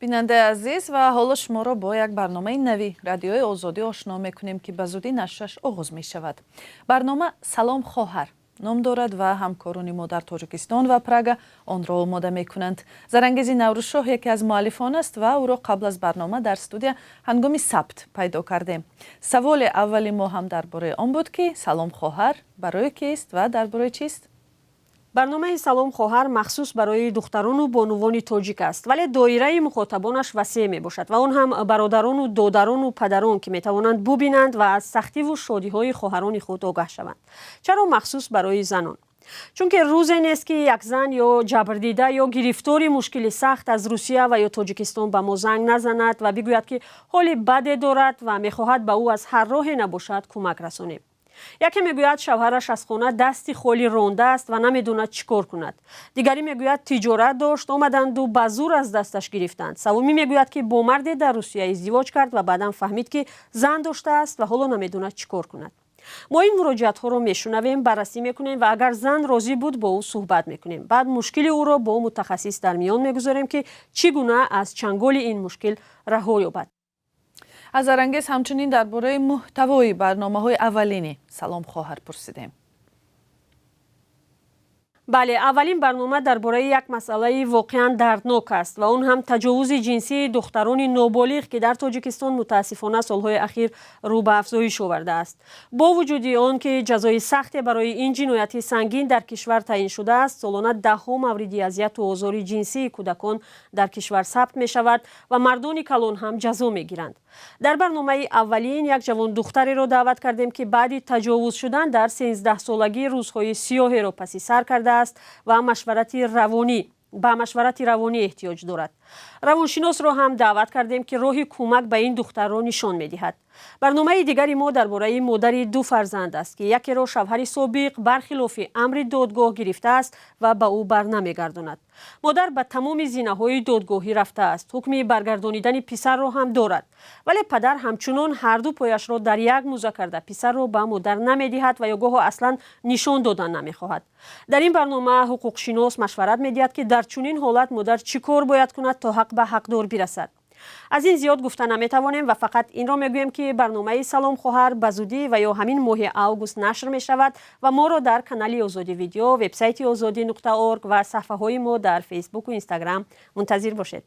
Бинандаи азиз, ва ҳоло шуморо бо як барномаи нави Радиои Озодӣ ошно мекунем, ки ба зудӣ нашраш оғоз мешавад. Барнома «Салом, хоҳар» ном дорад ва ҳамкорони мо дар Тоҷикистон ва Прага онро омода мекунанд. Зарангези Наврӯзшоҳ яке аз муаллифон аст ва ӯро қабл аз барнома дар студия ҳангоми сабт пайдо кардем. Саволи аввали мо ҳам дар бораи он буд, ки «Салом, хоҳар» барои кист ва дар бораи чист? Барномаи «Салом, хоҳар» махсус барои духтарону бонувони тоҷик аст, вале доираи мухотабонаш васеъ мебошад ва он ҳам бародарону додарону падарон, ки метавонанд бубинанд ва аз сахтиву шодиҳои хоҳарони худ огаҳ шаванд. Чаро махсус барои занон? Чунки рӯзе нест, ки як зан ё ҷабрдида ё гирифтори мушкили сахт аз Русия ва ё Тоҷикистон ба мо занг назанад ва бигӯяд, ки ҳоли баде дорад ва мехоҳад ба ӯ аз ҳар роҳе набошад кӯмак расонем. Яке мегӯяд, шавҳараш аз хона дасти холӣ рондааст ва намедонад чӣ кор кунад. Дигарӣ мегӯяд, тиҷорат дошт, омаданду ба зур аз дасташ гирифтанд. Савумӣ мегӯяд, ки бо марде дар Русия издивоҷ кард ва баъдан фаҳмид, ки зан доштааст ва ҳоло намедонад чӣ кор кунад. Мо ин муроҷиатҳоро мешунавем, баррасӣ мекунем ва агар зан розӣ буд, бо ӯ суҳбат мекунем. Баъд мушкили ӯро бо мутахассис дар миён мегузорем, ки чӣ гуна аз чанголи ин мушкил раҳо ёбад. Аз Зарангез ҳамчунин дар бораи муҳтавои барномаҳои аввалини «Салом, хоҳар» пурсидем. Бале, аввалин барнома дар бораи як масъалаи воқеан дарднок аст ва он ҳам таҷовузи ҷинсии духтарони ноболиғ, ки дар Тоҷикистон мутаассифона солҳои ахир рӯ ба афзоиш овардааст. Бо вуҷуди он ки ҷазои сахте барои ин ҷинояти сангин дар кишвар таъин шудааст, солона даҳҳо мавриди азияту озори ҷинсии кӯдакон дар кишвар сабт мешавад ва мардони калон ҳам ҷазо мегиранд. Дар барномаи аввалин як ҷавондухтареро даъват кардем, ки баъди таҷовуз шудан дар 13-солагӣ рӯзҳои сиёҳеро паси сар кардааст ва машварати равонӣ ба машварати равонӣ эҳтиёҷ дорад. Равоншиносро ҳам даъват кардем, ки роҳи кӯмак ба ин духтарро нишон медиҳад. Барномаи дигари мо дар бораи модари ду фарзанд аст, ки якеро шавҳари собиқ бархилофи амри додгоҳ гирифтааст ва ба ӯ барнамегардонад. Модар ба тамоми зинаҳои додгоҳӣ рафтааст, ҳукми баргардонидани писарро ҳам дорад, вале падар ҳамчунон ҳарду пояшро дар як мӯза карда, писарро ба модар намедиҳад ва ё гоҳо аслан нишон додан намехоҳад. Дар ин барнома ҳуқуқшинос машварат медиҳад, ки дар чунин ҳолат модар чӣ кор бояд кунад, то ҳақ ба ҳақдор бирасад. Аз ин зиёд гуфта наметавонем ва фақат инро мегӯем, ки барномаи «Салом, хоҳар» ба зудӣ ва ё ҳамин моҳи август нашр мешавад ва моро дар канали Озодӣ Видео, вебсайти озодӣ.org ва саҳфаҳои мо дар Фейсбуку Инстаграм мунтазир бошед.